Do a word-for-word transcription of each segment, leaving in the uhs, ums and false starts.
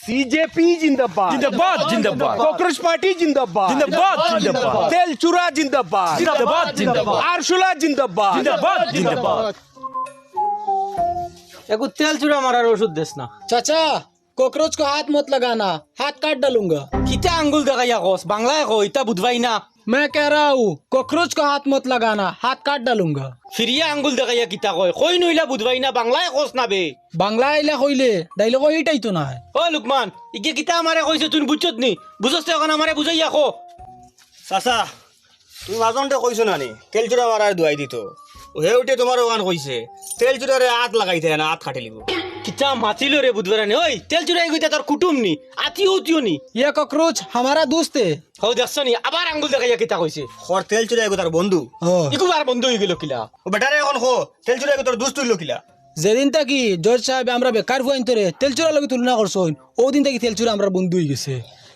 সিজেপি জিন্দাবাদ। জিন্দাবাদ, জিন্দাবাদ। ককরোচ পার্টি জিন্দাবাদ। জিন্দাবাদ, জিন্দাবাদ। তেলচুরা জিন্দাবাদ। জিন্দাবাদ, জিন্দাবাদ। আরশোলা জিন্দাবাদ। জিন্দাবাদ, জিন্দাবাদ। এগু তেলচুরা মারার ওষুধ দেস না। চাচা, कोकरोच को हाथ मत लगाना, हाथ काट डालूंगा। কিতা আঙ্গুল দেখাইয়া কস? বাংলায় ক, ইতা বুঝবায় না। मैं कह रहा हूँ, कोकरोच को हाथ मत लगाना, हाथ काट डालूंगा। ফিরিয়া আঙ্গুল দেখাইয়া কিতা কয়? কইন অইলা বুঝবায় না, বাংলায় কস না বে। বাংলায় ইলা কইলে ডায়লগ হিট আইতো নায়। ও লুকমান, ইগে কিতা আমারে কইছে তুই বুঝছত নি? বুঝছ তে অখন আমারে বুঝাইয়া ক। চাচা, তুমি মাজনরে কইছো না নি, তেলচুরা মারার দুয়াই দিতো। ও হে উঠে তুমারে অখান কইছে, তেলচুরারে আত লাগাইতে না, আত কাটিলিবো। কিতা মাতিলো রে বুধবারানি, ওই তেলচুরা এগু ইতা তোর কুটুম নি, আত্মীয় উত্মীয় নি। ये कोकरोच हमारा दोस्त है। হউ দেখছো নি, আবার আঙ্গুল দেখাইয়া কিতা কইছে? খর তেলচুরা এগু তার বন্ধু। ও। ইগু আর বন্ধু অইগেলো কিলা? ও বেটারে অখন ক, তেলচুরা এগু তোর দোস্ত অইলো কিলা? যেদিন থাকি জজ সাহেবে আমরা বেকার ফুয়াইন্তরে তেলচুরার লগে তুলনা করছইন, অউ দিন থাকি তেলচুরা আমরার বন্ধু অইগেছে।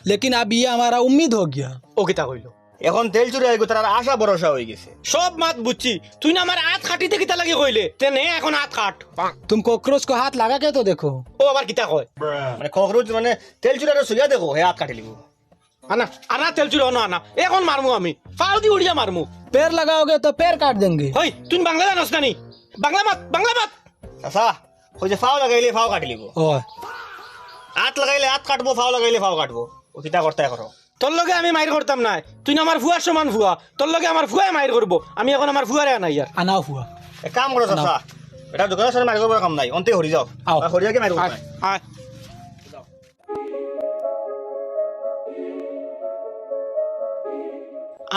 लेकिन अब ये हमारा उम्मीद हो गया। ও কিতা কইলো? অখন তেলচুরা এগু তারার আশা ভরসা অইগেছে। সব মাত বুঝছি, তুই না আমার আত কাটিতে কিতা লাগি কইলে, তে নে অখন আত কাট। तुम कोकरोच को हाथ लगा के तो देखो। ও আবার কিতা কয়? মানে কোকরোচ মানে তেলচুরারে ছুইয়া দেখো, হে আত কাটিলিবো। আনা, আনা তেলচুরা, অনো আনা, অখন মারমু আমি, ফাও দি উড়িয়া মারমু। पैर लगाओगे तो पैर काट देंगे। হই, তুই বাংলা জানোস না নি? বাংলা মাত, বাংলা মাত। চাচা, কইছে ফাও লাগাইলে ফাও কাটিলিবো। ও। আত লাগাইলে আত কাটবো, ফাও লাগাইলে ফাও কাটবো। ও কিতা করতায় করো। তোর লগে আমি মাইর করতাম নায়, তুই না আমার ফুয়ার সমান ফুয়া, তোর লগে আমার ফুয়ায় মাইর করবো। আমি অখন আমার ফুয়ারে আনাইয়ার। আনাও ফুয়া। এক কাম করো চাচা, এটা দোকানের সামনে মাইর করবার কাম নাই, অন্তে হরি যাও। আও। আর হরিয়াকে মাইর করো। আয়, আয়।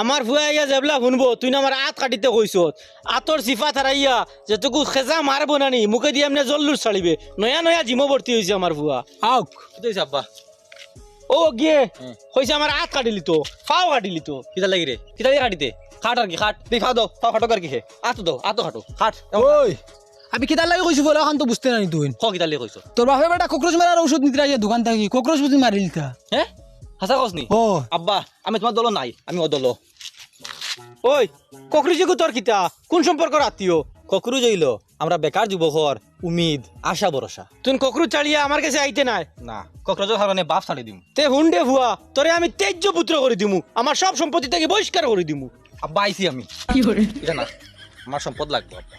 আমার ফুয়া আইয়া যেবলা হুনবো তুই না আমার আত কাটিতে কইছস, আতর চিফা তারাইয়া যেটুকু খেজা মারবো না নি, মুখেদি এমনে জল্লুস ছাড়িবে। নয়া নয়া জিমো ভর্তি অইছে আমার ফুয়া। আউক। কিতা অইছে আব্বা? ও গিয়ে, হুম। কইছে আমার আত কাটিলিতো, ফাও কাটিলিতো। কিতা লাগি রে? কিতা লাগি কাটিতে? কাট আর কি, কাট। তুই ফাও দাও, ফাও কাটো আর কি হে? আত দাও, আত কাটো, কাট। ওই, আমি কিতার লাগি কইছি বলে অখান তো বুঝতে নানি তুই। ক কিতার লাগি কইছো? তোর বাপে বেটা কোকরোচ মারার ওষুধ নিতে আইয়া দোকান থাকি, কোকরোচ বুঝি মারিলিতা। হে? হাছা কস নি? ও। আব্বা, আমি তুমার দলো নাই, আমি অউ দলো। ওই, কোকরোচ এগু তোর কিতা? কুন সম্পর্কর আত্মীয়? কোকরোচ অইলো আমরা বেকার যুবকর উমিদ, আশা, ভরসা। তুই কোকরোচ ছাড়িয়া আমার গেছে আইতে নায়। না, কোকরোচর কারণে বাপ ছাড়ি দিমু। তে হুন রে ফুয়া, তোরে আমি ত্যায্য পুত্র করি দিমু, আমার সব সম্পত্তি থাকি বহিষ্কার করি দিমু। আব্বা, আইছি আমি। কি করে? ইটা না, আমার সম্পদ লাগবো, আব্বা।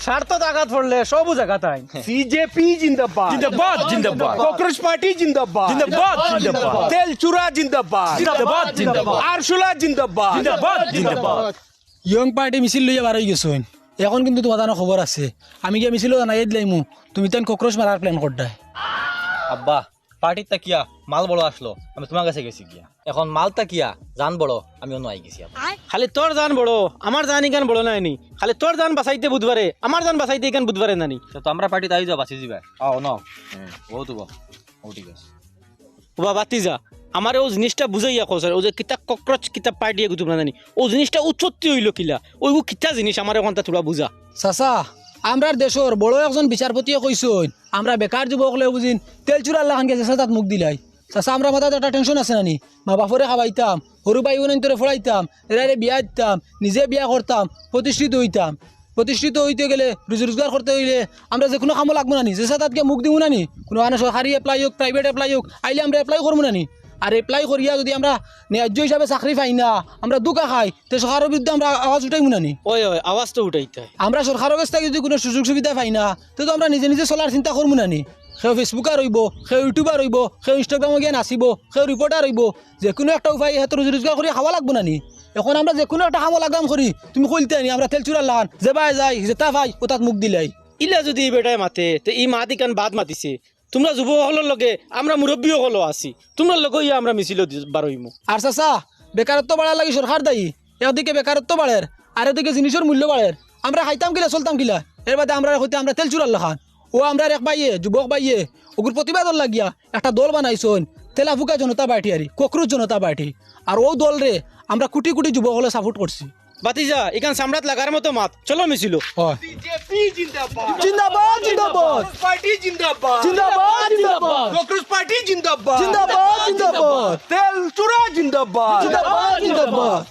স্বার্থত আঘাত পড়লে সবু জাগাত আইন। সিজেপি জিন্দাবাদ। জিন্দাবাদ, জিন্দাবাদ। কোকরোচ পার্টি জিন্দাবাদ। জিন্দাবাদ, জিন্দাবাদ। তেলচুরা জিন্দাবাদ। জিন্দাবাদ, জিন্দাবাদ। আরশোলা জিন্দাবাদ। জিন্দাবাদ, জিন্দাবাদ। ইয়ং পার্টি মিছিল লইয়া বার অইগেছইন। অখন কিন্তু তুমার তানর খবর আছে। আমি গিয়া মিছিলো জানাইয়া দিলাইমু, তুমিতাইন কোকরোচ মারার প্ল্যান কররায়। আব্বা, পার্টিত থাকিয়া মাল বড় আছলো, আমি তুমার গেছে গেছি গিয়া। অখন মাল থাকিয়া জান বড়, আমি অনো আইগেছি আব্বা। খালি তোর জান বড়, আমার জান ইখান বড় নায় নি। খালি তোর জান বাচাইতে বুধবারে, আমার জান বাচাইতে ইখান বুধবারে নানি। তে তো আমরার পার্টিত আইযাও, বাচি যিবায়। আও, অনো। হুম, অউ তো বা। অউ ঠিক আছে। ওবা ভাতিজা, আমারে অউ জিনিসটা বুঝাইয়া কও ছাইন, অউ যে কিতা কোকরোচ কিতা পার্টি এগু তুমরা জানি, অউ জিনিসটা উৎপত্তি অইলো কিলা, অউ কিতা জিনিস আমারে অখানতা থুড়া বুঝা। চাচা, আমরার দেশর বড় একজন বিচারপতিয়ে কইছইন, আমরা বেকার যুবক অকলে বুঝিন তেলচুরার লাখান গিয়া যেছা তাত মুখ দিলাই। চাচা, আমরার মাথাত একটা টেনশন আছে নানি, মা বাপরে খাবাইতাম, হুরু ভাই বইনাইন্তরে পড়াইতাম, এরারে বিয়া দিতাম, নিজে বিয়া করতাম, প্রতিষ্ঠিত অইতাম। প্রতিষ্ঠিত অইতে গেলে, রুজি রোজগার করতে অইলে আমরা যেকুনু কামো লাগবো নানি, যেছা তাত গিয়া মুখ দিমু নানি, কুনু মানে সরকারি apply অউক, private apply অউক, আইলে আমরা apply করমু নানি। আর apply করিয়া যুদি আমরা ন্যায্য হিসাবে চাকরি পাই না, আমরা ধুকা খাই, তে সরকারর বিরুদ্ধে আমরা আওয়াজ উঠাইমু নানি। অয়, অয়, আওয়াজ তো উঠাইতায়। আমরা সরকারর গেছ থাকি যুদি কুনু সুযোগ সুবিধা পাই না, তে তো আমরা নিজে নিজে চলার চিন্তা করমু নানি। কেউ Facebook-আ রইবো, কেউ YouTube-আ রইবো, কেউ Instagram-ও গিয়া নাচিবো, কেউ reporter অইবো, যেকুনু একটা উপায়ে হেতো রুজি রোজগার করি খাওয়া লাগবো নানি। অখন আমরা যেকুনু একটা কামো লাগাম করি, তুমি কইলতায় নি, আমরা তেলচুরার লাখান, যেবায় যাই, যেতা পাই, অতাত মুখ দিলাই। ইলা যুদি ই বেটায় মাতে, তে ই মাত ইখান বাদ মাতিছে। তুমরা যুবক অকলর লগে আমরা মুরব্বি অকলও আছি, তুমরার লগে অইয়া আমরা মিছিলো দি-, বার অইমু। আর চাচা, বেকারত্ব বাড়ার লাগি সরকার দায়ী। একদিকে বেকারত্ব বাড়ের, আরেকদিকে জিনিসর মূল্য বাড়ের। আমরা খাইতাম কিলা, চলতাম কিলা? এরবাদে আমরারে কইতে আমরা তেলচুরার লাখান। অউ আমরার এক ভাইয়ে, যুবক ভাইয়ে, অগুর প্রতিবাদর লাগিয়া একটা দল বানাইছইন, তেলাফুকা জনতা পার্টি আরি, কোকরোচ জনতা পার্টি। আর অউ দলরে আমরা কুটি কুটি যুবক অকলে support করছি। ভাতিজা, ইখান চামড়াত লাগার মতো মাত। চলো মিছিলো। অয়। বিজেপি জিন্দাবাদ। জিন্দাবাদ, জিন্দাবাদ। পার্টি জিন্দাবাদ। জিন্দাবাদ, জিন্দাবাদ। কংগ্রেস পার্টি জিন্দাবাদ। জিন্দাবাদ, জিন্দাবাদ। তেলচুরা জিন্দাবাদ। জিন্দাবাদ, জিন্দাবাদ।